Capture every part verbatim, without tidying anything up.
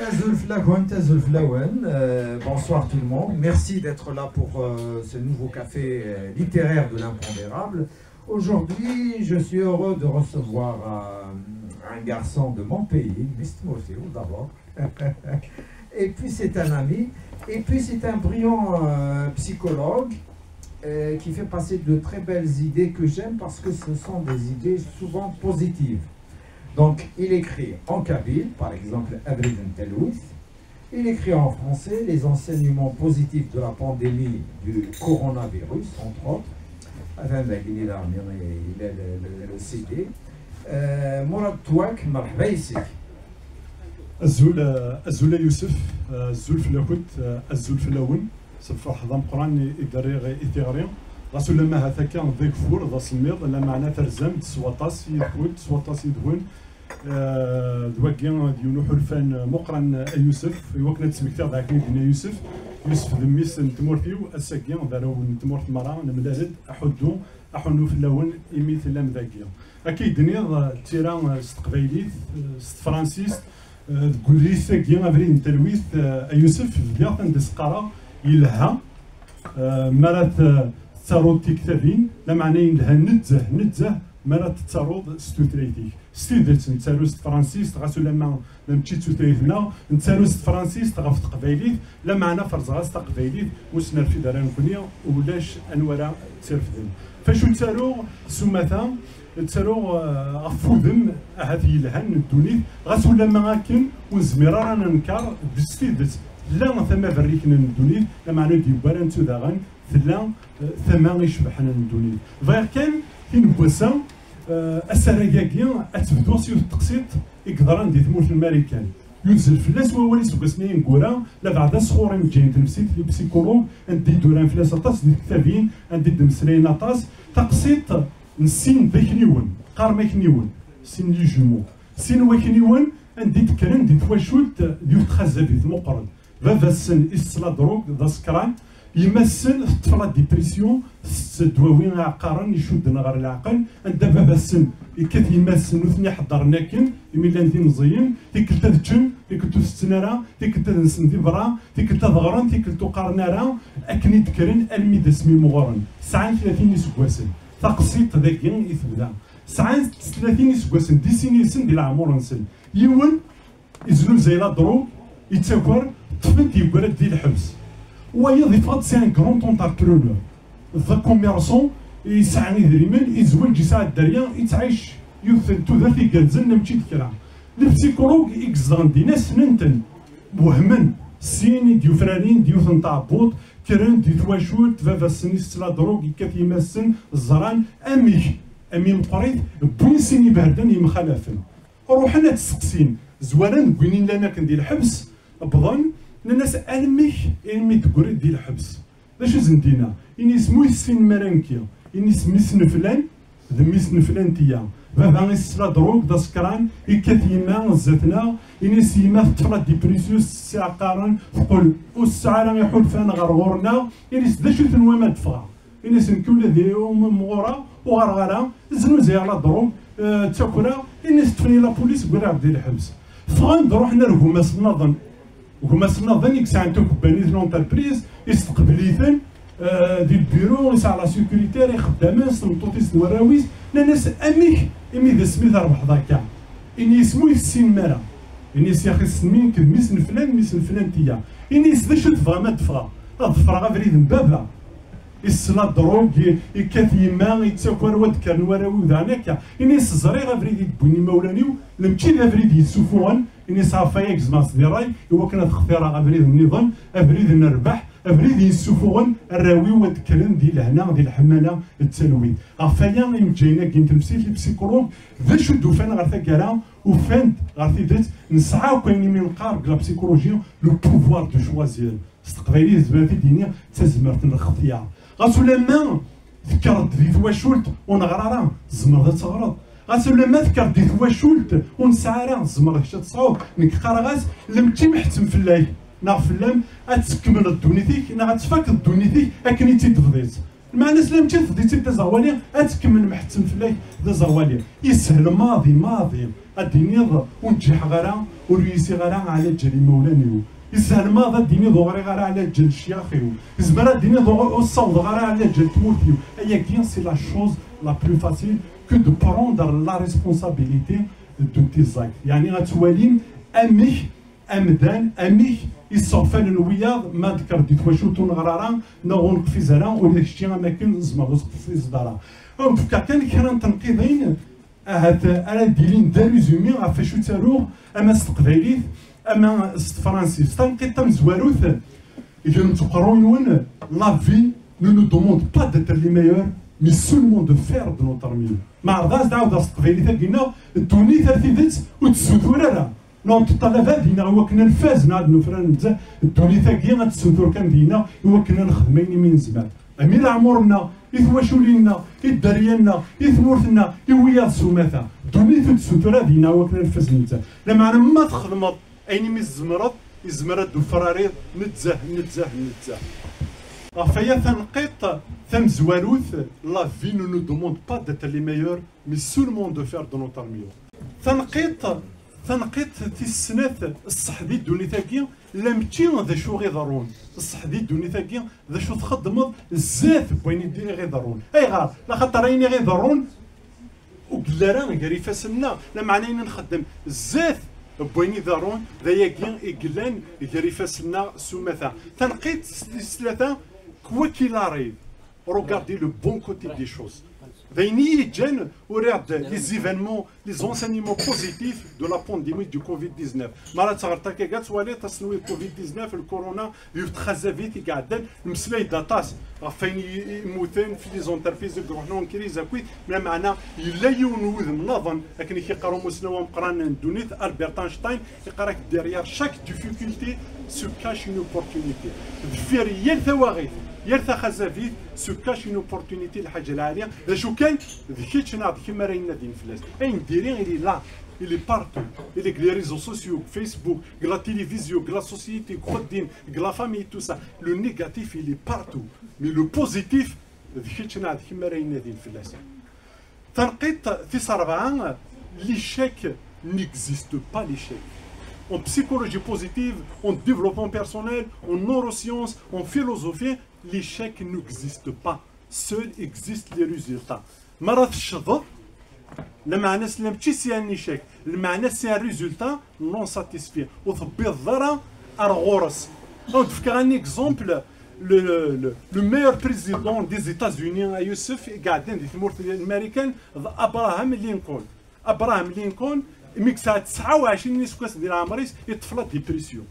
Azul fell-akent, azul fell-awen. Euh, bonsoir tout le monde. Merci d'être là pour euh, ce nouveau café euh, littéraire de l'impondérable. Aujourd'hui, je suis heureux de recevoir euh, un garçon de mon pays, Mister Murtio d'abord. Et puis c'est un ami. Et puis c'est un brillant euh, psychologue euh, qui fait passer de très belles idées que j'aime parce que ce sont des idées souvent positives. Donc, il écrit en kabyle, par exemple, Abrid Telwit. Il écrit en français les enseignements positifs de la pandémie du coronavirus, entre autres. Enfin, ben, il a mis le, le, le, le C D. Euh, Mourad Touak, مرحبا يسيك. Azul, azul a Yusef, azul fell-akent, azul fell-awen. S lferḥ d ameqqran i d-rriɣ i tiɣri. Ɣas ulamma ahat akka d ageffur, d asemmiḍ, lameɛna terzam-d s waṭas yid-kent, s waṭas yid-wen. D wagi d yiwen uḥulfan meqqran a Yusef, i wakken ad d-smektiɣ d akken i d-yenna Yusef. Yusef d mmi-s n tmurt-iw, ass-agi d arraw n tmurt merra, nemlal-d, aḥuddu, aḥunnu fell-awen imi tellam dagi. Akka i d-tenniḍ, d tira s teqbaylit, s tefransist, deg udlis-agi, Abrid n Talwit, a Yusef, bdiɣ-t anda s-qqareɣ yelha, mi ara tettaruḍ tiktabin, lameɛna yelha nezzeh, nezzeh, mi ara tettaruḍ s tutlayt-ik. S tidet, nettaru s tefransist, ɣas ulamma mačči d tutlayt-nneɣ, nettaru s tefransist ɣef teqbaylit, lameɛna ferzeɣ-as taqbaylit, ur s-nerfid ara nekkni, ulac anwa ara tt-irefden. F acu ttaruɣ s umata? Ttaruɣ ɣef wudem ahat yelhan n ddunit, ɣas ulamma akken ur nezmir ara ad nenker s tidet tella tama berriknen n ddunit, lameɛna ur d-yewwi ara nettu daɣen tella tama icebḥen n ddunit. Bɣiɣ kan tin n wass-a, asarag-agi, ad tebdu s yiwet n teqsiṭ i yeḍran di tmurt n Marikan. Yuzzel fell-as wawal iseggasen-a ineggura, labeɛd asɣur imeǧǧayen n tnefsit, les psychologues, anda i d-uran fell-as aṭas di tektabin, anda i d-mmeslayen aṭas. Taqsiṭ n sin d akniwen, qqaren akniwen, sin les jumeaux, sin wakniwen anda i d-kkren di twacult d yiwet txazabit meqqren. Baba-tsen isett la drogue, d asekran, yemma-tsen teṭṭef la dépression, tettett ddwawi iɛeqqaren icudden ɣer leɛqel, anda baba-tsen yekkat yemma-tsen ur ten-iḥeddren akken imi llan d imeẓẓiyen, tikkelt ad ččen, tikkelt ur tetten ara, tikkelt ad nsen di berra, tikkelt ad ɣren, tikkelt ur qqaren ara, akken i d-kkren almi d asmi mɣuren. Sɛan tlatin iseggasen. Taqsiṭ dagi i tebda. Sɛan tlatin iseggasen, di sin yid-sen di leɛmur-nsen. Yiwen iznuzay la drogue, yettaker, ṭṭfen-t yeggra-d di lḥebs. Wayeḍ yeffeɣ-d, c'est un grand entrepreneur, d akummerṣu, yesɛa idrimen, yezweǧ, yesɛa dderya, yettɛic yiwet n tudert igerrzen, mačči d kra. Lipsikulug i izedɣen dinna ssnen-ten, wehmen, sin i d-yufranin d yiwet n tɛebbuḍt, kkren di twacult, baba-tsen isett la drogue, yekkat yemma-tsen, ẓran amek, ami meqqrit, wwin sin iberdan yemxalafen. Ruḥen ad t-steqsin, zwaren deg win i llan akken di lḥebs, wwḍen, nnan-as: "Almek imi d-tegriḍ di lḥebs? D acu i sen-d-yenna?" Ini-as: "Ma ur tessinem ara nekki." Ini-as: "Mmi-s n flan d mmi-s n flan tiya. Baba isett la drogue, d asekran, yekkat yemma zdat-neɣ." Ini-as: "Yemma teṭṭef la dépression, s iɛeqqaren, teqqel ur tesɛi ara iḥulfan ɣer ɣur-neɣ." Ini-as: "D acu i tenwam ad d-ffɣeɣ?" Ini-as: "Nekk ula d yiwen ur mɣureɣ, ur ɣareɣ ara, znuzayeɣ la drogue, eh, ttakureɣ." Ini-as: "Ṭṭfen-iyi la police, wwiɣ-d di lḥebs." Ffɣen-d, ruḥen ar gma-s nniḍen. Gma-s nniḍen i yesɛan takebbanit, l'entreprise, isteqbel-iten, eh, di lbiru, yesɛa la sécurité, ixeddamen, s tmeṭṭut-is d warraw-is. Nnan-as: "Amek imi d asmi trebḥeḍ akka?" Ini-as: "Ma ur tessinem ara." Ini-as: "Yaxi tessnem, nekk d mmi-s n flan, mmi-s n flan tiya." Ini-as: "D acu tebɣam ad d-ffɣeɣ? Ad ḍefreɣ abrid n baba? Isett la drogue, i-, yekkat yemma, yettaker, wa d-kkren warraw-iw daɣen akka." Ini-as: "Ẓriɣ abrid i d-wwin imawlan-iw, mačči d abrid yessufuɣen." Ini-as: "Ɣef waya gezmeɣ-tt di ṛṛay, i wakken ad xtireɣ abrid nniḍen, abrid n rrbeḥ, abrid yessufuɣen arraw-iw ad d-kkren di lehna, di leḥmala, d talwit." Ɣef waya, imejjayen-agi n tnefsit, les psychologues, d acu d-ufan ɣer taggara? Ufan-d ɣer tidet, nesɛa akk ayen imi neqqar deg la psychologie le pouvoir de choisir. S teqbaylit, zemreɣ ad t-id-iniɣ, d tazmert n lxetyar. Ɣas ulamma tekkreḍ di twacult ur neɣri ara, tzemreḍ ad teɣreḍ. Ɣas ulamma tekkreḍ di twacult ur nesɛi ara, tzemreḍ kečč ad tesɛuḍ. Nekk qqareɣ-as, lem d timḥettem fell-ak neɣ fell-am, ad tkemmleḍ ddunit-ik neɣ ad tfakeḍ ddunit-ik akken i tt-id-tebdiḍ. Lmeɛna-s, lem d timḥettem d aẓerwali, ad tkemmel mḥettem fell-ak d aẓerwali. Yeshel maḍi, maḍi ad d-tiniḍ ur nǧiḥeɣ ara, Ur yisiɣ ara ɛlaǧal imawlan-iw. Yeshel maḍ ad d-tiniḍ ur ɣriɣ ara ɛlaǧal ccyax-iw. Yezmer ad d-tiniḍ ur ur ssawḍeɣ ara ɛlaǧal tmurt-iw. Ayagi, c'est la chose la plus facile que de prendre la responsabilité de tes actes. Yeɛni ad twalim amek amdan, amek isseɣfalen wiyaḍ ma d-kkreɣ di twacult ur neɣri ara neɣ ur neqfiz ara, ula d kečči am akken tzemreḍ ur teqfizeḍ ara. Ad wen-d-fkeɣ kan kra n tenqiḍin ahat ara d-ilin d aruzumi ɣef wacu ttaruɣ, ama s teqbaylit ama s tefransist. Tanqiḍt tamezwarut, gremt uqerruy-nwen, la vie ne nous demande pas d'être les meilleurs, mais seulement de faire de notre mieux. Ma ɛerḍeɣ ad ɛawdeɣ s teqbaylit-agi-nneɣ, ddunit ar tidet ur tessutur ara. Neɣ teṭṭalab ad ineɣ i wakken ad nfaz neɣ ad nufrar nezzeh, ddunit-agi ad tessutur kan deg-neɣ i wakken ad nexdem ayen imi nezmer. Ami leɛmur-nneɣ, i twaculin-nneɣ, i dderya-nneɣ, i tmurt-nneɣ, i wiyaḍ s umata. Ddunit ur tessutur ad ineɣ i wakken ad nfaz nezzeh. Lameɛna ma txedmeḍ ayen imi tzemreḍ, izmer ad d-ufrariḍ nezzeh, nezzeh, nezzeh. Ɣef waya tanqiḍt tamezwarut, la vie ne nous demande pas d'être les meilleurs, mais seulement de faire de notre mieux. Tanqiḍt, tanqiḍt tis snat, ṣṣeḥ di ddunit-agi, la mačči d acu i ɣ-iḍerrun. Ṣṣeḥ di ddunit-agi, d acu txeddmeḍ zdat n wayen i ɣ-iḍerrun. Ayɣer? Laxaṭer ayen i ɣ-iḍerrun ur yelli ara gar ifassen-nneɣ, lameɛna ayen nxeddem zdat n wayen i iḍerrun, d ayagi i yellan gar ifassen-nneɣ s umata. Tanqiḍt tis tlata, quoi qu'il arrive, regardez le bon côté des choses. D ayen i yi-yeǧǧan uriɣ-d les événements, les enseignements positifs de la pandémie du covid dix-neuf. Mi ara teɣreḍ akka, ad twaliḍ asenwi covid dix-neuf, le corona, di txazabit i iɛeddan, mmeslay-d aṭas ɣef wayen i, i mmuten fi les entreprises, i iruḥen en crise akkit, lameɛna yella yiwen n wudem nniḍen, akken i k-iqqar umusnaw ameqqran n ddunit, Albert Einstein, iqqar-ak, derrière chaque difficulté se cache une opportunité. Deffir yal tawaɣit, yal taxazabit, se cache une opportunité, lḥaǧa lɛali. D acu kan, d kečč neɣ d kemm ara inadin fell-as. Ayen diri, il est là, il est partout. Il est deg les réseaux sociaux, deg Facebook, deg la télévision, deg la société, deg uxeddim, deg la famille, tout ça. Le négatif, il est partout. Mais le positif, d kečč neɣ d kemm ara inadin fell-as. Tanqiḍt tis rebɛa, l'échec n'existe pas, l'échec. En psychologie positive, en développement personnel, en neurosciences, en philosophie, l'échec n'existe pas. Seul existent les résultats. Mi ara teccḍeḍ, lameɛna-s la mačči c'est un échec, lmeɛna c'est un résultat non satisfait, ur tewwiḍeḍ ara ar ɣur-s. Ad d-fkeɣ un exemple, le, le, le meilleur président des États-Unis, a Youssef, i iɛeddan di tmurt n Marikan, d Abraham Lincoln. Abraham Lincoln, imi yesɛa tesɛa u ɛecrin n yiseggasen di leɛmer-is, yeṭṭef la dépression.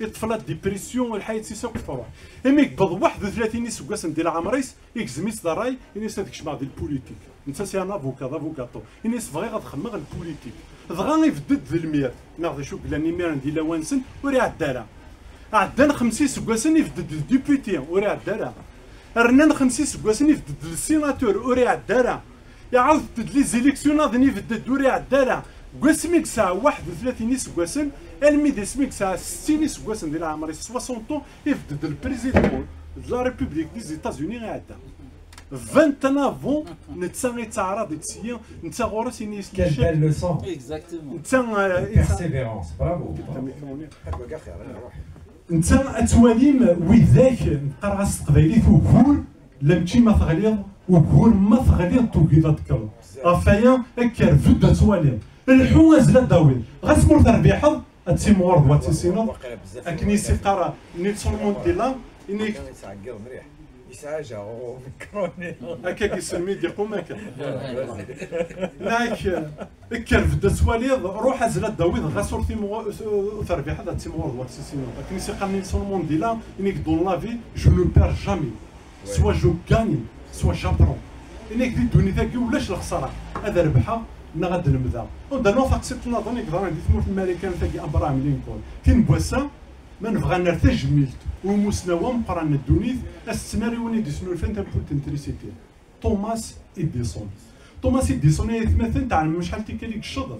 Yeṭṭef la dépression, lḥayat-is akk tefruḥ. Imi yewweḍ waḥed u tlatin iseggasen di leɛmer-is, igzem-itt d ṛṛay, ini-as ad kecmeɣ di lpulitik. Netta c'est un avocat, d abugaṭu. Ini-as bɣiɣ ad xedmeɣ lpulitik. Dɣa ibedd-d d lmir, neɣ d acu yellan imiren di lawan-nsen, ur iɛedda ara. Ɛeddan xemsa iseggasen, ibedd-d d député, ur iɛedda ara. Rnan xemsa iseggasen, ibedd-d d sénateur, ur iɛedda ara. Iɛawed-d les élections nniḍen, ibedd-d ur iɛedda ara. Deg wasmi i yesɛa waḥed u tlatin iseggasen, almi d asmi i yesɛa settin iseggasen di leɛmer-is, soixante ans, ibedd-d le président de la République des États-Unis iɛedda. Vingt-neuf ans, netta yettaɛraḍ i tesyi, netta ɣur-s ini-as. Quelle belle leçon. Exactement. Netta, euh, persévérance, bravo. Netta ad twalim widak, qqareɣ-as s teqbaylit, ugur, la mačči ma teɣliḍ, ugur ma teɣliḍ tugiḍ ad tekkreḍ. Ɣef waya, kker bedd ad twaliḍ. Lḥu azal ad d-tawiḍ. Ɣas ma ur terbiḥeḍ, ad timɣureḍ wa tissineḍ. Akken i s-iqqar Nelson Mandela, ini-k. Yesɛa jaɣu mikroni. Akka i yesselmid iqum akka. Nak, kker bedd ad twaliḍ, ruḥ azal ad d-tawiḍ, ɣas ur timɣu-, ur terbiḥeḍ, ad timɣureḍ wa tissineḍ. Akken i s-iqqar Nelson Mandela, ini-k, dans la vie, je ne perds jamais. Soit je gagne, soit j'apprends. Ini-k di ddunit-agi ulac lexsara, ad rebḥeɣ neɣ ad lemdeɣ. Anda nuɣ taqsiṭ nniḍen i yeḍran di tmurt n Marikan tagi, Abraham Lincoln. Tin n wass-a, ma nebɣa ad nerr tajmilt i umusnaw ameqqran n ddunit, ad s-ttnari win i d-yesnulfan tampunt n trisiti, Thomas Edison. Thomas Edison, ay atmaten, tɛelmem acḥal tikkal i yecceḍ?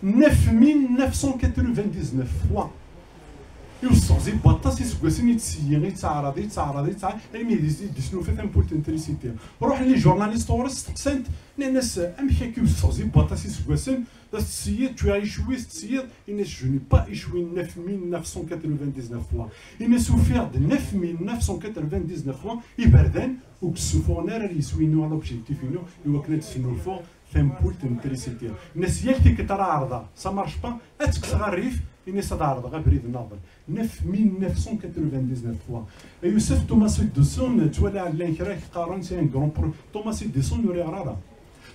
Neuf mille neuf cent quatre-vingt-dix-neuf fois. Iwesseɣzi n waṭas iseggasen i d-seyyi, i ttaɛraḍ, i ttaɛraḍ, i ttaɛraḍ, almi d-, i d-isnufa tanfult n trisiti. Ruḥen les journalistes ɣur-s, steqsan-t, nnan-as, "Amek akka iwesseɣzi n waṭas iseggasen, la tettṣeyyideḍ, tu as échoué, tettṣeyyideḍ?" Yenna-as, "Je n'ai pas échoué neuf mille neuf cent quatre-vingt-dix-neuf fois." Yenna-as, "Ufiɣ-d neuf mille neuf cent quatre-vingt-dix-neuf fois iberdan ur d-ssufuɣen ara ar yiswi-inu, ar l'objectif-inu, i wakken ad d-snulfuɣ tanfult n trisiti." Yenna-as, "Yal tikkelt ara ɛerḍeɣ, ça marche pas, ad tt-kkseɣ rrif." Yenna-as, "Ad ɛerḍeɣ abrid nniḍen." Neuf mille neuf cent quatre-vingt-dix-neuf fois. A Yusef, Thomas Edison, ttwaliɣ llan kra qqaren c'est un grand pro-, Thomas Edison ur iɣer ara.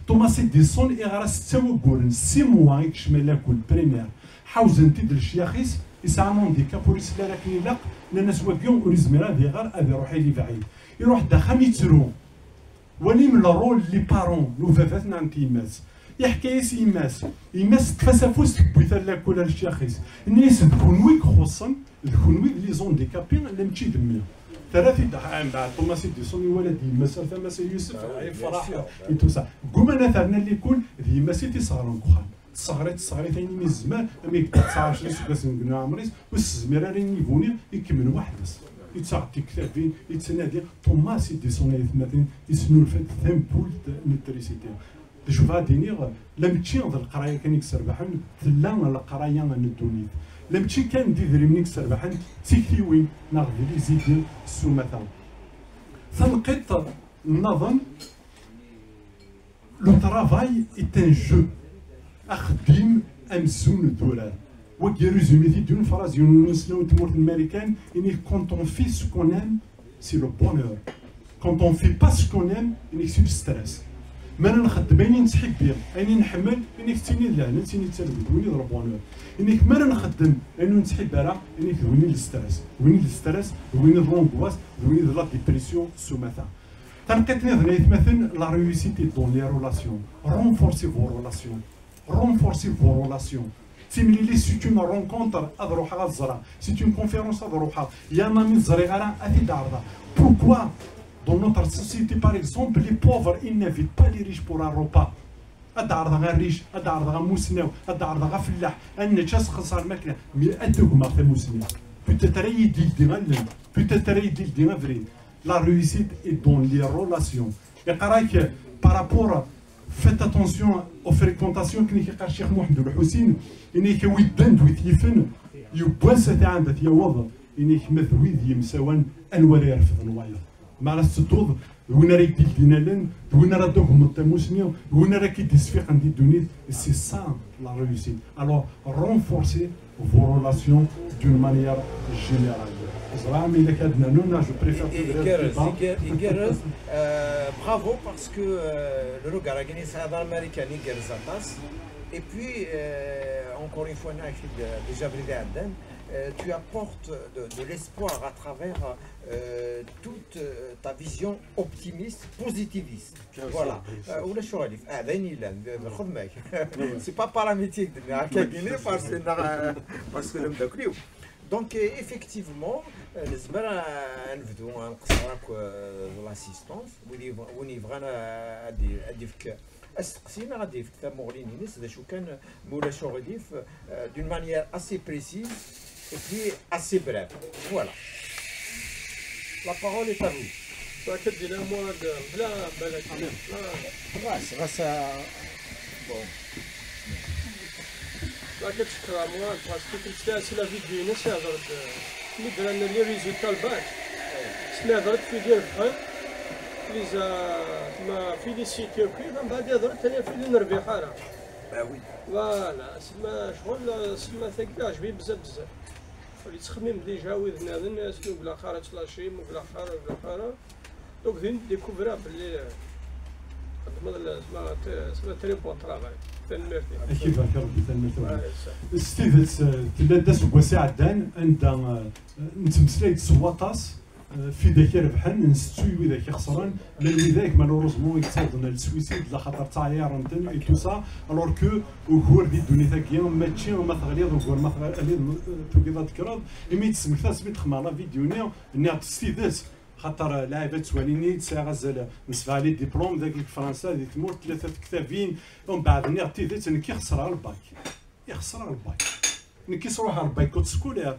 Thomas Edison iɣra setta wagguren, six mois i yekcem lakul primaire. Ḥawzen-t-id lecyax-is, yesɛa un handicap, ur isell ara akken ilaq, nnan-as, "Wagi ur izmir ad iɣer, ad iruḥ i lebɛid." Iruḥ-d axxam ittru. Walim le rôle n les parents, n ubabat neɣ n tyemmat. Iḥka-yas i yemma-s. Yemma-s teṭṭef-as afus, tewwi-t ar lakul ar lecyax-is. Tenna-yas, "D kunwi i ixuṣṣen, d kunwi d les handicapés, la mačči d mmi." Terra-t-id, ah, mbeɛd Thomas Edison iwala-d yemma-s ar tama-s, a Yusef, ah oui, bien sûr, yefreḥ, et tout ça. Ggumman ad t-rren ar likul, d yemma-s i t-isseɣren deg uxxam. Tesseɣr-it, tesseɣr-it ayen imi tezmer, amek d tesɛa ɛecra iseggasen deg leɛmer-is, ur s-tezmir ara i yibuni, ikemmel weḥd-s. Yettaɣ tiktabin, yettnadi. Thomas Edison, ay atmaten, yesnulfa-d tanfult n trisiti. D acu bɣiɣ ad d-iniɣ, la mačči d leqraya kan i yesserbaḥen, tella leqraya n ddunit. La mačči kan d idrimen i yesserbaḥen, d tiktiwin neɣ d les idées s umata. Tanqiḍt nniḍen, le travail est un jeu. Axeddim amzun d urar. Wagi résumé-t-id d'une phrase n unesnaw n tmurt n Marikan, ini, "Quand on fait ce qu'on aime, c'est le bonheur. Quand on fait pas ce qu'on aime, ini, c'est le stress." Ma nxeddem ayen i nettḥibbi, ayen i nḥemmel, ini, d tin i d lehna, d tin i d talwit, win i d le bonheur. Ini, ma nxeddem ayen ur nettḥibbi ara, ini, d win i d le stress. Win i d le stress, d win i d l'angoisse, d win i d la dépression s umata. Tanqiḍt niḍen, ay atmaten, la réussite est dans les relations. Renforcez vos relations. Renforcez vos relations. Timlilit, c'est une rencontre, ad ruḥeɣ ad ẓreɣ. C'est une conférence, ad ruḥeɣ. Ya mami, ẓriɣ ara, ad t-id-ɛerḍeɣ. Pourquoi dans notre société, par exemple, les pauvres, ils n'invitent pas les riches pour un repas? Ad ɛerḍeɣ arric, ad ɛerḍeɣ amusnaw, ad ɛerḍeɣ afellaḥ, ad nečč, ad sxelṣeɣ lmakla, mais ad d-agmeɣ tamusni. Peut-être ara yi-d-yeldi allen, peut-être ara yi-d-yeldi abrid. La réussite est dans les relations. Iqara-k par rapport, faites attention aux fréquentations, akken i k-iqqar Ccix Muḥend Ulḥusin, ini-k a wi ddan d wi t-yifen, yiwwas ad t-iɛand ad t-yaweḍ, ini-k ma d wid yemsawan, anwa ara irefden wayeḍ? Mi ara tettedduḍ, d win ara k-d-ildin allen, d win ara d-tagmeḍ tamusni, d win ara k-id-isfiqen di ddunit, c'est ça la réussite. Alors, renforcez vos relations d'une manière générale. Ẓriɣ mi la k-ad nanun, je préfère. I- i- Igerrez, iger- igerrez. Euh, bravo, parce que euh, le regard-agi n Saɛid Amarikan igerrez aṭas. Et puis, euh, encore une fois, نأكد, euh, déjà, Brida Aden, euh, tu apportes de, de l'espoir à travers euh, toute euh, ta vision optimiste, positiviste. Voilà. Euh, ولا شو غادي في اذان الا خذ معك. C'est pas par amitié que درنا هكا كاينين، parce que parce que لم داكليو. Donc euh, effectivement, euh, نزمر نبدو نقصر هاك l'assistance. وين يبغى غادي غادي فك السقسي ما غادي يفك تمغلينين، c'est des chouquin مولا شوغديف, d'une manière assez précise et puis assez brève. Voilà. La parole est à vous. راك دينا مواد بلا بالك. خلاص، غاس. Bon. راك تشكر مواد، parce que كنت سي la vidéo ناس يهضر ملي درنا les résultats الباك. سنا هضرت في ديال البحر. ليزا ما فيليسيتي وكي من بعد يهضر ثاني في دون ربيح راه. Bah oui. Voilà, سما شغل سما ثقيل عجبي بزاف بزاف. اللي تخمم ديجا ويذ نادن سنو بلا خارج لاشيم وبلا خارج وبلا خارج. Donc دين ديكوفرا باللي خدمت سما سما très bon travail. تنميرتي. اكيد بارك ربي تنميرتي. S tidet, tella-d aseggas iɛeddan anda nettmeslay-d s waṭas, eh, f widak irebḥen, nsettu i widak ixesren, llan widak, malheureusement, i yettawḍen ar le suicide, laxaṭer ttaɛyaren-ten, et tout ça, alors que ugur di ddunit-agi, mačči ma teɣliḍ ugur, ma teɣliḍ, eh, tugiḍ ad tekkreḍ, imi d-tesmektas mi d-xedmeɣ la vidéo-nni, nniɣ-d s tidet, xaṭer, eh, lɛibad ttwalin-iyi-d, sɛiɣ azal n sebɛa les diplômes, dagi deg Fransa, di tmurt, tlata tektabin, umbeɛd nniɣ-d tidet, nekk i xesreɣ le bac. I xesreɣ le bac. Nekk i sruḥeɣ le boycott scolaire.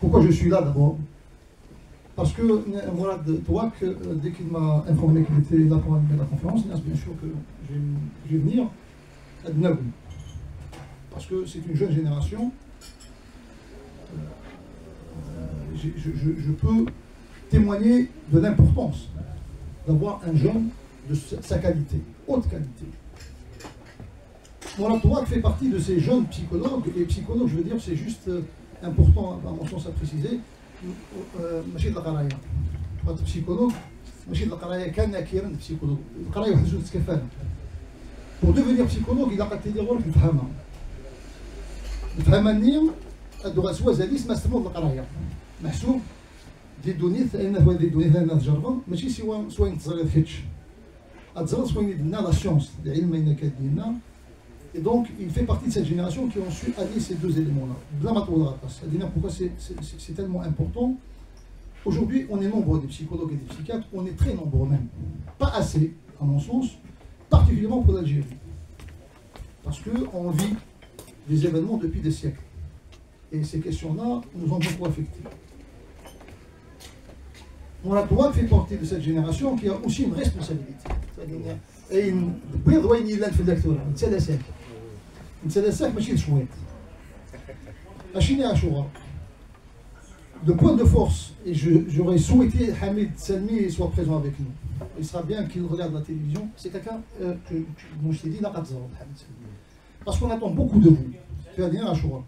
Pourquoi je suis là d'abord ? Parce que Mourad Touak, euh, dès qu'il m'a informé qu'il était là pour animer la conférence, bien sûr que je vais, je vais venir. Parce que c'est une jeune génération. Euh, je, je, je, peux témoigner de l'importance d'avoir un jeune de sa qualité, haute qualité. Mourad Touak fait partie de ces jeunes psychologues, et psychologue, je veux dire, c'est juste euh, important, à mon sens, à préciser. ماشي د القرايه. Pour être psychologue, ماشي د القرايه كان كيرن psychologue. القرايه واحد جوج تكفان. Pour devenir psychologue, il a قد تيدي غير الفهمه. الفهمه ني الدغا سوا زاليس ما استمر القرايه. محسوب دي دونيت، اين هو دي دونيت، اين تجربه، ماشي سوا سوا تزريد كيتش. تزريد سوا يدنا la science، العلم اين كدينا. Et donc, il fait partie de cette génération qui ont su allier ces deux éléments-là. بلا ما نطول غطاس. C'est-à-dire pourquoi c'est tellement important. Aujourd'hui, on est nombreux des psychologues et des psychiatres, on est très nombreux même. Pas assez, à mon sens, particulièrement pour l'Algérie. Parce qu'on vit des événements depuis des siècles. Et ces questions-là nous ont beaucoup affectés. Mourad Touak fait partie de cette génération qui a aussi une responsabilité. C'est-à-dire, ayen tewwiḍ, wayen yellan fell-ak tura, nettalas-ak. Nettalas-ak mačči d cwiṭ. Acimi Achoura, le point de force, et je, j'aurais souhaité Hamid Salmi soit présent avec nous. Il sera bien qu'il regarde la télévision. C'est quelqu'un euh, que, que, dont je t'ai dit, là, Hamid Salmi. Parce qu'on attend beaucoup de vous. Tu vas dire, Achoura.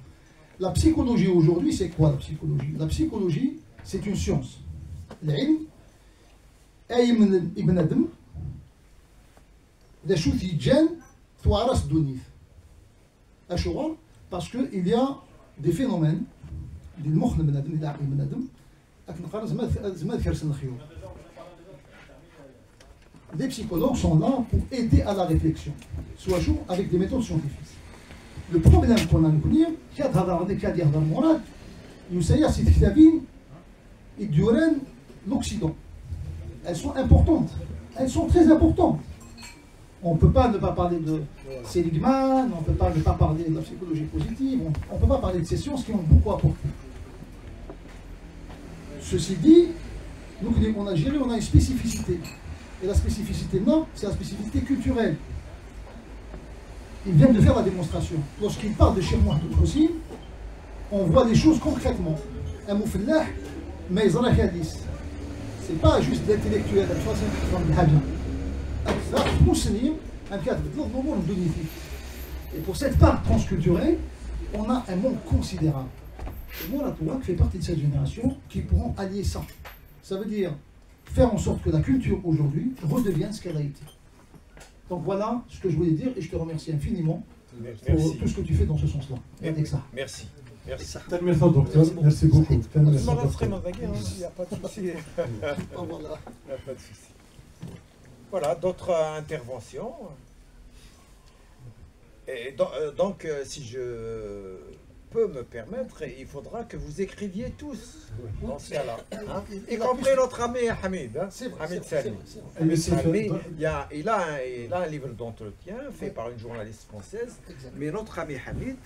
La psychologie aujourd'hui, c'est quoi la psychologie ? La psychologie, c'est une science. L'ilm, ay ibn, ibn Adam, d acu t-yeǧǧan tuɛras ddunit. Acuɣer ? Parce que il y a des phénomènes, di lmux n bnadem, di leɛqel n bnadem, akken qqaren, zma ad, zma ad kersen lexyuḍ. Les psychologues sont là pour aider à la réflexion, soit chaud avec des méthodes scientifiques. Le problème qu'on a, nekkni, kad hedreɣ nekk, kad yehder Mourad, yusa-yaɣ si tektabin i d-yuran l'Occident. Elles sont importantes. Elles sont très importantes. On ne peut pas ne pas parler de Seligman, on ne peut pas ne pas parler de la psychologie positive, on ne peut pas parler de ces sciences qui ont beaucoup apporté. Ceci dit, nous, en Algérie, on a une spécificité. Et la spécificité, non, c'est la spécificité culturelle. Ils viennent de faire la démonstration. Lorsqu'ils parlent de Cheikh Mohamed Hussein, on voit les choses concrètement. Amu fellah, mais ils ont la hadith. C'est pas juste de l'intellectuel, la troisième personne de Habib. Et pour cette part transculturelle, on a un monde considérable. Et Mourad Touak fait partie de cette génération qui pourront allier ça. Ça veut dire faire en sorte que la culture aujourd'hui redevienne ce qu'elle a été. Donc voilà ce que je voulais dire et je te remercie infiniment pour tout ce que tu fais dans ce sens-là. Avec ça. Merci. Merci. Merci beaucoup. Merci. Voilà, d'autres interventions. Et donc, euh, donc euh, si je peux me permettre, il faudra que vous écriviez tous dans ce cas-là, hein, y compris notre ami Hamid, hein, Hamid Salmi. Hamid Salmi, il, a, il, a un, il a un livre d'entretien fait par une journaliste française, mais notre ami Hamid,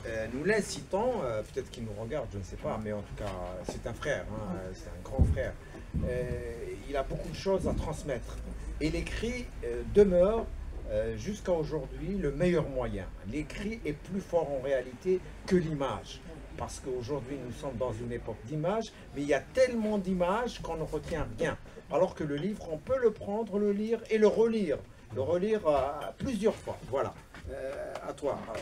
euh, nous l'incitons, euh, peut-être qu'il nous regarde, je ne sais pas, mais en tout cas, c'est un frère, hein, c'est un grand frère. Euh, il a beaucoup de choses à transmettre. Et l'écrit euh, demeure euh, jusqu'à aujourd'hui le meilleur moyen. L'écrit est plus fort en réalité que l'image. Parce qu'aujourd'hui, nous sommes dans une époque d'image, mais il y a tellement d'images qu'on ne retient rien. Alors que le livre, on peut le prendre, le lire et le relire. Le relire euh, plusieurs fois. Voilà. Euh, à toi, euh,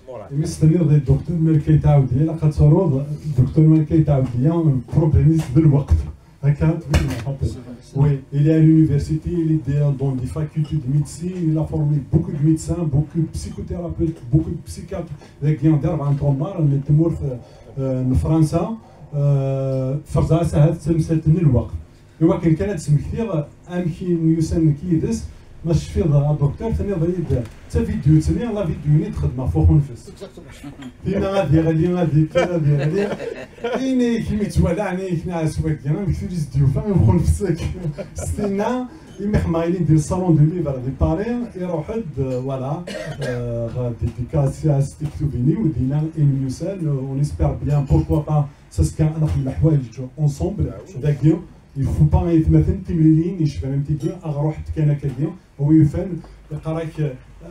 Mourad. Imi s-tenniḍ i dduktur Malika Itaɛudiya, ilaq ad taruḍ dduktur Malika Itaɛudiya, problème-is d lweqt. Akka, oui, il est à l'université, il est dans des facultés de médecine, il a formé beaucoup de médecins, beaucoup de psychothérapeutes, beaucoup de psychiatres. Dagi, d rebɛa n tɣemmar n tmurt n Fransa, ferzeɣ-as ahat tamsalt n lweqt. Iwakken kan ad d-smektiɣ amek i myussan nekk yid-s, ma tecfiḍ a docteur, tenniḍ-iyi-d d tavidyut-nni, la vidéo-nni d-xedmeɣ ɣef uxunfes. Tinna ad yeɣli, ad yekker, ad yeɣli. Ini-k mi ttwalaɣ, ini-k nɛas wagi, amek tura i s-d-yufa i uxunfes-agi. S tinna, imi xemmeɣ ilindi di salon du livre di Paris, iruḥ-d, voilà, ɣer dédicace s tiktubin-iw, dinna i myussan, on espère bien, pourquoi pas, ça se tient, ad nexdem leḥwayeǧ ensemble, dagi, il faut pas aytmaten timlilin yecban am tigi, ad ɣruḥent kan akkagi, a wi yufan, yeqqar-ak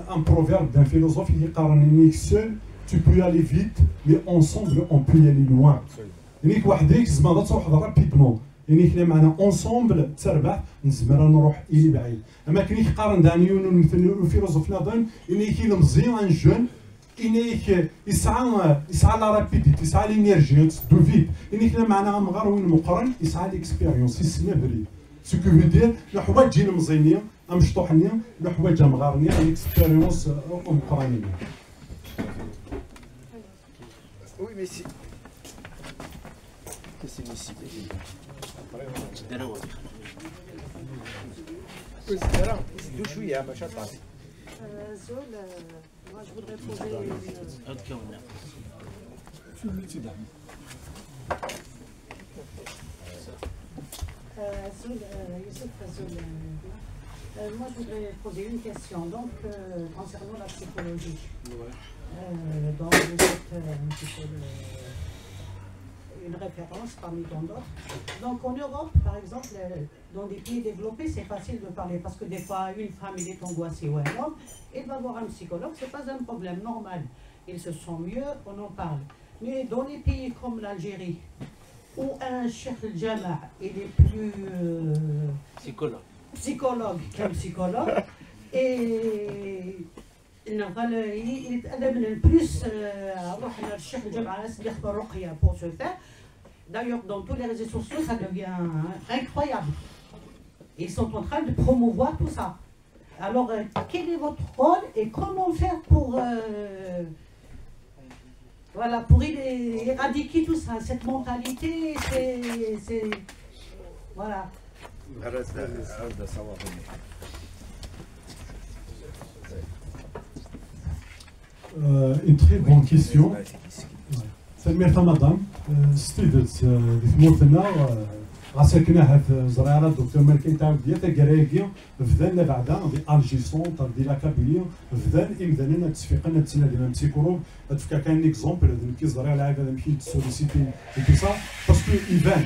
un proverbe d'un philosophe i yeqqaren, ini-k, seul tu peux aller vite, mais ensemble on peut y aller loin. Ini-k weḥd-k tzemreḍ ad truḥeḍ rapidement, ini-k lameɛna ensemble d tarbaɛt, nezmer ad nruḥ ili baɛid. Am akken i k-qqaren daɣen yiwen n ufilozof nniḍen, ini-k ilemẓi, un jeune, Ini-k, yesɛa, yesɛa la rapidité, yesɛa l'énergie, yetteddu vite. Ini-k lameɛna amɣar win meqqren, yesɛa l'expérience, yessen abrid. Ce qui veut dire, neḥwaǧ ilemẓi-nni, amecṭuḥ-nni, neḥwaǧ amɣar-nni, l'expérience ameqqran-nni. Oui, mais si. C'est ici. Azul, euh, moi je voudrais poser une... Euh, Azul, euh, Youssef Azul, euh, euh, moi je voudrais poser une question donc, euh, concernant la psychologie. Euh, donc vous êtes euh, un petit peu le, Une référence parmi tant d'autres. Donc en Europe, par exemple, euh, dans des pays développés, c'est facile de parler parce que des fois, une femme, elle est angoissée ou un homme, elle va voir un psychologue, c'est pas un problème normal. Ils se sentent mieux, on en parle. Mais dans les pays comme l'Algérie, où un cheikh al-jama, il est plus euh, Psychologue. Psychologue qu'un psychologue, et il n'a pas le, il, il est adapté plus euh, à voir le cheikh al-jama, c'est-à-dire pour Ruqya, pour se faire. D'ailleurs, dans tous les réseaux sociaux, ça devient incroyable. Ils sont en train de promouvoir tout ça. Alors, euh, quel est votre rôle et comment faire pour, euh, voilà, pour éradiquer tout ça, cette mentalité, c'est, voilà. Euh, une très bonne question. Tanemmirt a madame. Euh, s tidet, euh, di tmurt-nneɣ, euh, ɣas akken ahat, euh, ẓriɣ ara Docteur Malka yettɛawed-d, taggara-agi bdan labeɛda di Alger Centre, di la Kabylie, bdan imdanen ad d-sfiqen, ad ttnadin am psychologue. Ad d-fkeɣ kan un exemple, d nekk i ẓriɣ lɛibad amek i yi-d-solliciter et tout ça, parce que iban,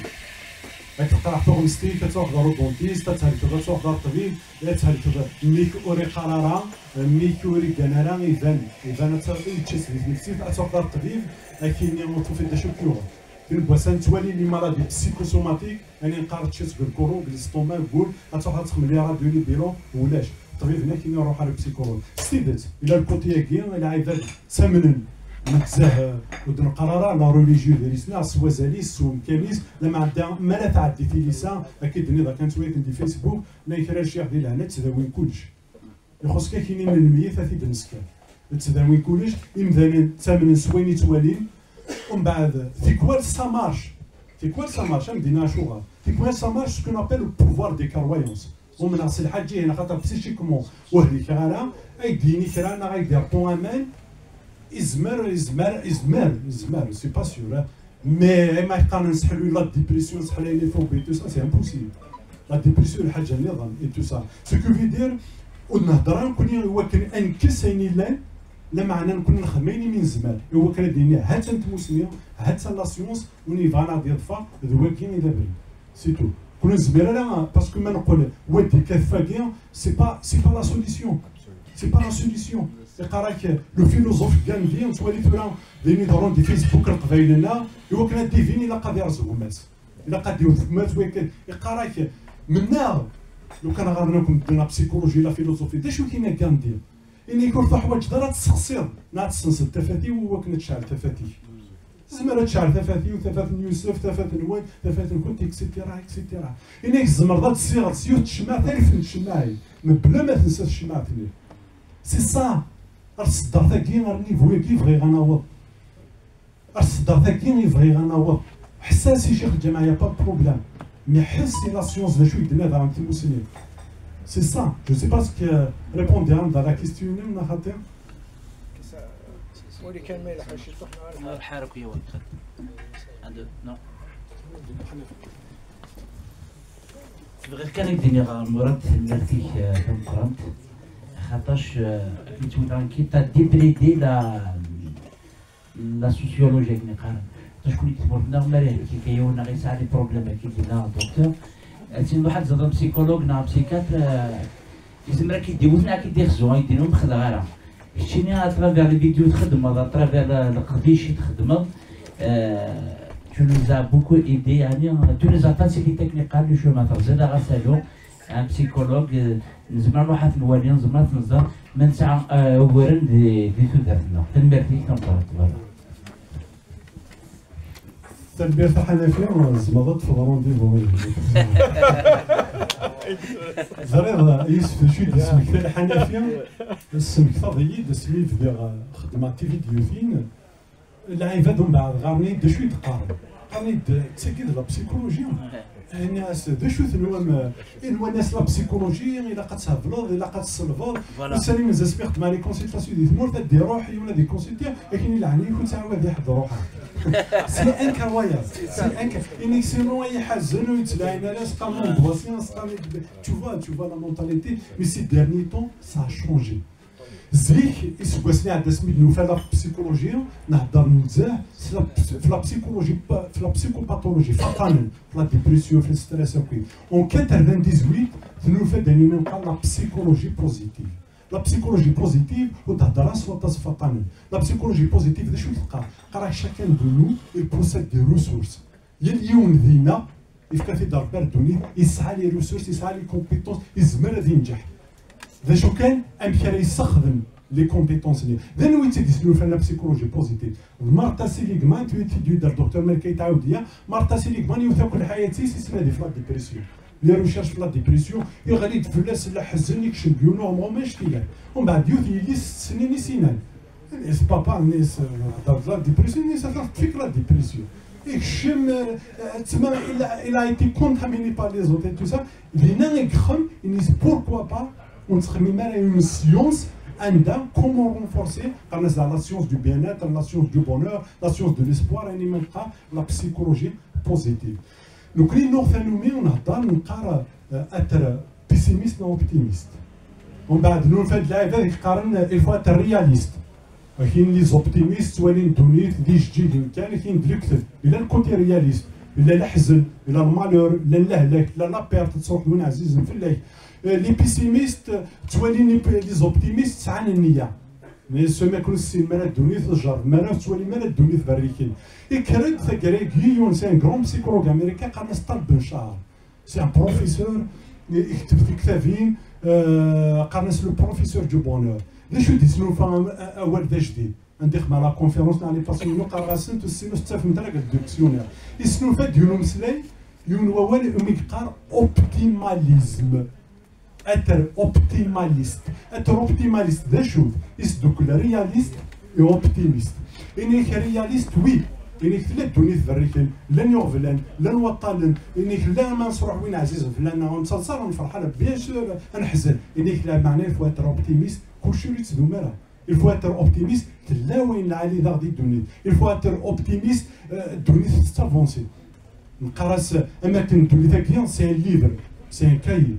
ad teqreḥ tuɣmest-ik, ad truḥeḍ ɣer uduntist, ad thelkeḍ, ad truḥeḍ ɣer ṭṭbib, ad thelkeḍ, mmi-k ur iqqar ara, mmi-k ur iggan ara, iban, iban ad yečča-tt di tnefsit, ad truḥeḍ ɣer ṭṭbib, ad k-yini ur tufiḍ d acu k-yuɣen. Tin n wass-a nettwali les maladies psychosomatiques, ayen neqqar tečča-tt deg lkurru, deg l'estomac, deg wul, ad truḥeḍ ad txemmel les radios, les bilans, ulac. Ṭṭbib-nni ad k-yini ruḥ ɣer psychologue. S tidet, ila le côté-agi, lɛibad ttamnen nezzeh, ur d-neqqar ara la religion d iris-nneɣ, s wazal-is, s umkan-is, lameɛna mi ara tɛeddi tilisa, akka i d-tenniḍ, akken ttwayten di Facebook, llan kra n ccix di lehna ttdawin kullec. Ixuṣ kan kini n lmeyyet ad t-id-nesken. Ttdawin kullec, imdanen ttamnen s wayen i ttwalin, umbeɛd, tikwal ça marche, tikwal ça marche, am dinna acuɣer, tikwal ça marche, ce qu'on appelle le pouvoir des croyances. Umneɣ s lḥaǧa-ihin, axaṭer psychiquement ur hlikiɣ ara, ay d-yini kra neɣ ay d-irṭu aman, izmer, izmer, izmer, izmer, c'est pas sûr, hein. Mais ma yeqqaren nseḥlu la dépression, nseḥlu les phobies, tout ça, c'est impossible. La dépression d lḥaǧa nniḍen et tout ça. Ce que veut dire, ur d-nehder ara nekkni i wakken ad nekkes ayen yellan, lameɛna nekkni nxeddem ayen imi nezmer, i wakken ad d-nini ha-tt-an tmusni, ha-tt-an la science, win yebɣan ad ɣ-d-yeḍfer d wagi i d abrid. C'est tout. Ur nezmir ara, parce que ma neqqel wa d-ikkat fagi, c'est pas, c'est pas la solution. C'est pas la solution. Iqqar-ak le philosophe Gandhi, nettwali tura d ayen iḍerrun di Facebook n Leqbayel-nneɣ, i wakken ad d-ibin ilaq ad yerẓ gma-s. Ilaq ad d-iwet gma-s, wakken iqqar-ak mennaɣ, lukan ɣer-, akk medden la psychologie, la philosophie, d acu-tina Gandhi? Ini-k ur tuḥwaǧeḍ ara ad tessexsiḍ neɣ ad tessenseḍ tafat-iw i wakken ad tecɛel tafat-ik. Tezmer ad tecɛel tafat-iw, tafat n Yusef, tafat-nwen, tafat-nkent, et cetera, et cetera. Ini-k tzemreḍ ad tessiɣeḍ s yiwet n tcemmaɛt alef n tcemmaɛin, mebla ma tensa tcemmaɛt-nni. C'est ça. Ar tseddart-agi, ar niveau-agi bɣiɣ ad naweḍ. Ar tseddart-agi i bɣiɣ ad naweḍ. Ḥess-as i ccix lǧameɛ, y a pas de problème. Mais ḥess i la science d acu i d-tenna daɣen timussni. C'est ça. Je sais pas ce que répondre à la question, neɣ xaṭi. Wali kan ma yelḥa ciṭuḥ neɣ ala. Lḥar akk yawan. Anda? Non. Bɣiɣ kan ad d-iniɣ, Murad, tanemmirt-ik, eh, tameqqrant, xaṭac, eh, akken ttwaliɣ nekki, t'as débridé la, la sociologie, akken i qqaren. Xaṭac kul deg tmurt-nneɣ, mi ara ihellek-ik yiwen neɣ yesɛa les problèmes, akken i d-yenna docteur, ad tiniḍ waḥed ẓer psychologue neɣ psychiatre, eh, yezmer ad k-id-iwet neɣ ad k-id-ixzu, ad k-d-inin ur m-xedmeɣ ara. Keččini, à travers les vidéos txeddmeḍ, à travers, euh, leqdic i txeddmeḍ, euh, tu nous as beaucoup aidé, yeɛni, tu nous as facilité akken iqqar le chemin, terẓiḍ-aɣ asalu, un psychologue, euh, nezmer ad nruḥ ad t-nwali, nezmer ad t-nẓer, ma nesɛa, euh, uguren di, di tudert-nneɣ. Tanemmirt-ik tameqqrant. Voilà. Tanemmirt a Ḥanafi, tzemreḍ ad tefḍeḍ rendez-vous. Ẓriɣ, Yusef, d acu i d-yesmekta Ḥanafi, tesmektaḍ-iyi-d asmi bdiɣ xeddmeɣ tividyutin. Lɛibad umbeɛd ɣer-ni d acu i d-qqaren? Qqaren-iyi-d d tagi d la psychologie. Ini-as d acu tenwam? I nwan-as la psychologie, ilaq ad thebleḍ, ilaq ad tselbeḍ. Voilà. Ussan-im mazal smiɣ d ma les consultations di tmurt, ad d-iruḥ yiwen ad ikonsulti, akken i leɛnaya-k ur ttɛawad i ḥedd ruḥeɣ. C'est incroyable. C'est incroyable. Ini-k sinon ay iḥazen ur yettlaɛin ara, c'est pas mon dossier, c'est pas mes, tu vois, tu vois la mentalité, mais ces derniers temps ça a changé. Zik, iseggasen iɛedda asmi d-nufa la psychologie, nehder nezzeh s la ps-, f la psychologie pa-, f la psychopathologie, faṭanen, f la dépression, f le stress akk. En quatre-vingt-dix-huit, tnufa-d ayen i neqqar la psychologie positive. La psychologie positive, ur d-hedder ara s waṭas faṭanen. La psychologie positive, d acu i teqqar? Teqqar-ak chacun de nous, il possède des ressources. Yal yiwen dina, yefka-t-id Rebbi ar ddunit, yesɛa les ressources, yesɛa les compétences, yezmer ad yenǧeḥ. D acu kan, amek ara yessexdem les compétences-nni. D anwa i tt-id-yesnulfan la psychologie positive? D Martha Seligman, tu, tu, tu, d Docteur Malika yettɛawed-iyi. Martha Seligman, yiwet akk lḥayat-is, yettnadi f la dépression. Les recherches f la dépression, iɣli-d fell-as leḥzen, ikcem deg yiwen uɣemɣum annect-ilat. Umbeɛd yiwet yelli-s ssnin i s-inan. Is papa-nni-s, eh, hder d la dépression, nni-s ata teṭṭef-ik la dépression. Ikcem, eh, eh, tma, il a, il a été contaminé par les autres et tout ça. Dina i yexxem, nni-s pourquoi pas ur nettxemmim ara une science anda comment renforcer, qqaren-as la science du bien-être, la science du bonheur, la science de l'espoir, ayen i ma neqqar, la psychologie positive. Nekkni nuɣ tanumi, nhedder, neqqar, eh, être pessimiste neɣ optimiste. Umbeɛd nunfa-d lɛibad i yeqqaren, eh, il faut être réaliste. Akin les optimistes ttwalin ddunit d ijeǧǧigen kan, akin d lekdeb. Ila le côté réaliste, ila leḥzen, ila le malheur, ila lehlak, ila la perte, tettruḥ d win ɛzizen fell-ak. Eh, les pessimistes ttwalin les, les optimistes sɛan nniya. Mais ceux ma ken ur tessinem ara ddunit, tjerrem ara, ur tettwalim ara ddunit berriken. Ikker-d taggara-agi yiwen, c'est un grand psychologue américain, qqaren-as Tal Ben Shahar. C'est un professeur, i-, ikteb tiktabin, euh, qqaren-as le professeur du bonheur. D acu i d-yesnulfa am-, a-, awal d ajdid? Anda ixdem la conférence neɣ les passions-inu, qqareɣ-asent, ur tessin-, ur tettafemt ara deg dictionnaire. Yesnulfa-d yiwen umeslay, yiwen wawal, umi yeqqar optimalisme. Être optimaliste. Être optimaliste, d acu? Isdukkel réaliste et optimiste. Inek réaliste, oui. Inek tella ddunit berriken, llan iɣeblan, llan waṭṭalen, inek llan ma nesruḥ win ɛzizen fell-aneɣ, ur nettaḍsa, ur nefreḥ ara, bien sûr, ad neḥzen. Inek lameɛna, il faut être optimiste, kulci ur yettdum ara. Il faut être optimiste, tella wayen lɛali daɣ di ddunit. Il faut être optimiste, euh, ddunit tettavansi. Neqqar-as, am akken ddunit-agi, c'est un livre, c'est un cahier.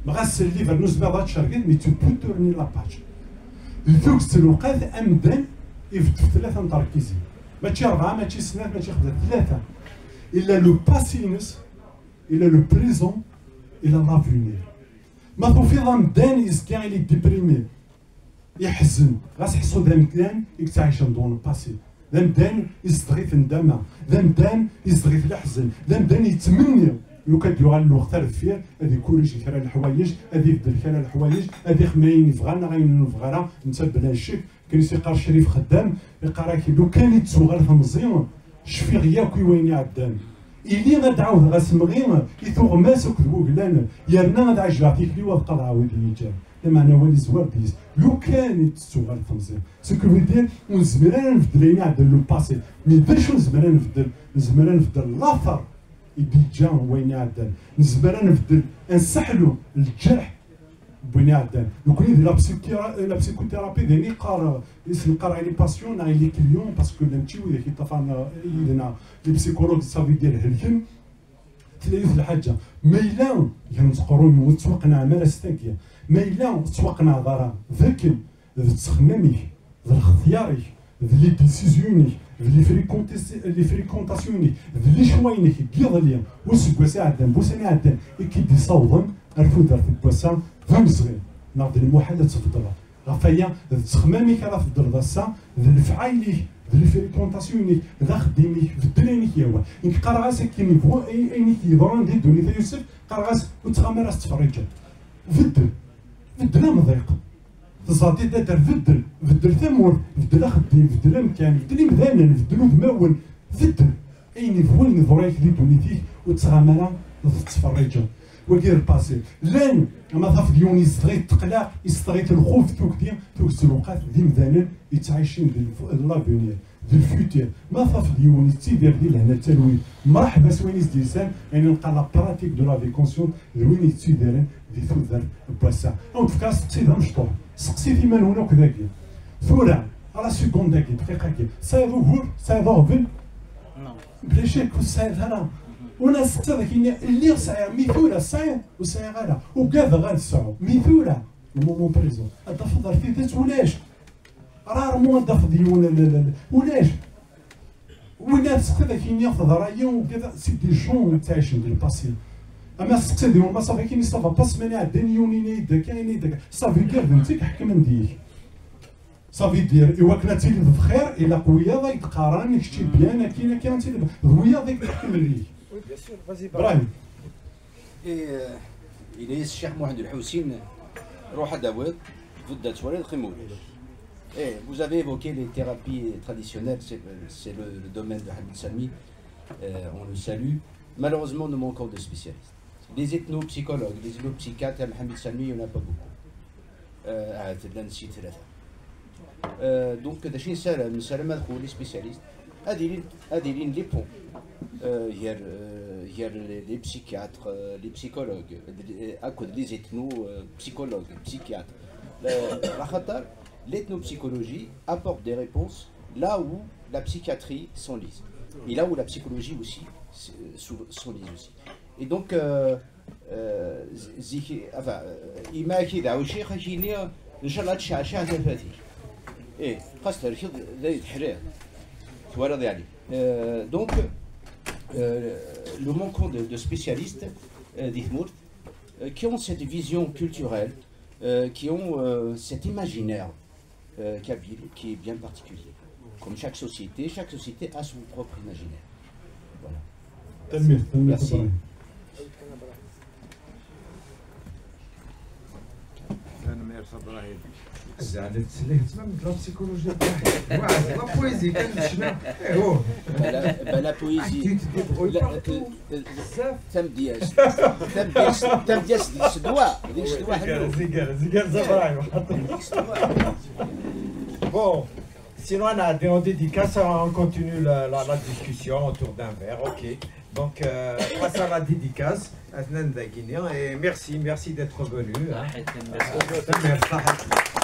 Ɣas livre n uzmiḍ ad tcergeḍ, mais tu peux tourner la page. Di tuget n lewqat, amdan ibeddef tlata n terkizin. Mačči rebɛa, mačči snat, mačči xemsa, tlata. Ila le passé-ines, ila le présent, ila l'avenir. Ma tufiḍ amdan yezga il est déprimé, iḥzen, ɣas ḥsu d amdan i yettɛicen dans le passé. D amdan izeddeɣ-it ndama, d amdan izeddeɣ-it leḥzen, d amdan yettmenni lukan ad yuɣal lweqt ar deffir, ad ikurij kra n leḥwayeǧ, ad ibeddel kra n leḥwayeǧ, ad ixdem ayen yebɣa neɣ ayen ur nebɣi ara, netta bla ccek. Akken i s-iqqar Crif Xeddam, iqqar-ak, lukan i d-tuɣal temẓi, cfiɣ yakk i wayen iɛeddan. Ili ad d-ɛawdeɣ asemɣi i tuɣmas akked wuglan, yerna ad ɛejleɣ tikli-w ad qeḍɛeɣ wid i yi-iǧǧan. Lameɛna awal izwar deg-s, lukan i d-tettuɣal temẓi. Ce qui veut dire, ur nezmir ara ad nbeddel ayen iɛeddan, le passé. Mais d acu nezmer ad nbeddel? Nezmer ad nbeddel later i d-yeǧǧa wayen iɛeddan. Nezmer ad nbeddel, ad nseḥlu lǧerḥ n wayen iɛeddan. Nekkni di la psychothéra-, la psychothérapie, d ayen i qqar, i s-neqqar i les patients neɣ i les clients, parce que mačči widak i ṭṭafaren yid-neɣ, les psychologues, ça veut dire helken. Tella yiwet lḥaǧa, ma yella gar umeqqrun ur tettwaqenɛem ara s tagi, ma yella ur tettwaqenɛeḍ ara d akken d ttexmam-ik, d lextyar-ik, d les décisions-inek, d les fréquentas-, les fréquentations-inek, d les choix-inek n yiḍelli, useggas iɛeddan, n wussan iɛeddan, i k-id-issawḍen ar tudert n wass-a d awezɣi, neɣ d lmuḥal ad tbeddleḍ. Ɣef waya, d ttexmam-ik ara tbeddleḍ ass-a, d lefɛayel-ik, d les fréquentations-inek, d axeddim-ik, beddel ayen i k-yehwan. Nekk qqareɣ-as akken yebɣu, ay-, ayen i k-yeḍran di ddunit, a Yusef, qqareɣ-as ur ttɣama ara s ttferriǧen. Beddel. Beddel amḍiq. Teẓẓad-id ad beddel, beddel tamurt, beddel axeddim, beddel amkan, beddel imdanen, beddel udmawen, beddel ayen yebɣun yeḍru-yak di ddunit-ik, ur ttɣam ara tettferriǧeḍ. Wagi d lpasi. Llan, ma tafeḍ yiwen yezdeɣ-it tteqlaq, yezdeɣ-it lxuf, tugdi, tuget n lewqat d imdanen yettɛicin di lf-, l'avenir. D lfutur. Ma tafeḍ yiwen yettidir di lehna d talwit, mreḥba s wayen i s-d-yelsan, ayen neqqar la pratique de la vie consciente, d win yettidiren di tudert n wass-a. Ad wen-d-fkeɣ asteqsi d amecṭuḥ. Seqsit iman-nwen akk dagi. Tura, à la seconde-agi, dqiqa-agi, tesɛiḍ ugur, tesɛiḍ aɣbel? Non. Bla ccek ur tesɛiḍ ara. Ur la teseqsiḍ akken lliɣ sɛiɣ, mi tura tesɛiḍ, ur sɛiɣ ara. Ugadeɣ ad sɛuɣ, mi tura. Le moment présent. Ad tafeḍ ar tidet ulac. Rarement ad tafeḍ yiwen, la, la, la, ulac. Win ad tesqsiḍ ad k-yini teḍra yiwen kda, c'est des gens ttɛicen di le passé. Ama testeqsiḍ yiwen ma ça fait kini ça va pas semaine iɛeddan yiwen ini-d akka, ini-d akka. Ça veut dire d netta i iḥekmen deg-k. Ça veut dire, iwakken ad tiliḍ bxir, ilaq wiyaḍ ay d-qqaren kečč bien, akin, akin ad tiliḍ d wiyaḍ ay iḥekmen deg-k. Oui, bien sûr, vas-y, Ibrahim. Et, euh, il est Cheikh Mohamed El Houssin, روح داوود، تبدا تولد قيمولي. Et vous avez évoqué les thérapies traditionnelles, c'est c'est le, le domaine de Hamid Salmi, euh, on le salue. Malheureusement, nous manquons de spécialistes. Les ethnopsychologues, les ethnopsychiatres, Hamid Salmi, il n'y en a pas beaucoup. Euh, ah, c'est de l'A N S I ثلاثة. Euh, donc, d acu i nessaram, nessaram ad qqlen les spécialistes, ad ilin, ad ilin les ponts, euh, gar, euh, gar les, les psychiatres, euh, les psychologues, euh, akked les ethno, euh, psychologues, psychiatres. Euh, على خاطر l'ethnopsychologie apporte des réponses là où la psychiatrie s'enlise. Et là où la psychologie aussi s- sou- s'enlise aussi. Et donc, euh, euh, zik, enfin, euh, ima ak-id-ɛaw ccix, ad k-yini, ncallah ad tceɛceɛ tafat-ik. Eh, xas terkeḍ d ayen teḥriḍ. Twalaḍ yeɛni. Euh, donc, euh, le manque de, de spécialistes, euh, di tmurt, euh, qui ont cette vision culturelle, euh, qui ont, euh, cet imaginaire, euh, kabyle qui est bien particulier. Comme chaque société, chaque société a son propre imaginaire. Voilà. Tanemmirt, tanemmirt. Merci. Ibrahim. Tanemmirt, Ibrahim. زعما تسليت même de la psychologie تاعي. واحد la poésie كان شنا. ايوا. بلا بلا poésie. Tu te débrouilles partout. بزاف. Tamedyazt. Tamedyazt, tamedyazt deg ccedwa, deg ccedwa ḥellu. Zigar, zigar, zigar, Ibrahim. Deg ccedwa. Bon, sinon, on a des, on dédicace, on continue la, la, la discussion autour d'un verre, ok. Donc, euh, face à la dédicace, Adnan Dagini, et merci, merci d'être venu, hein. Merci.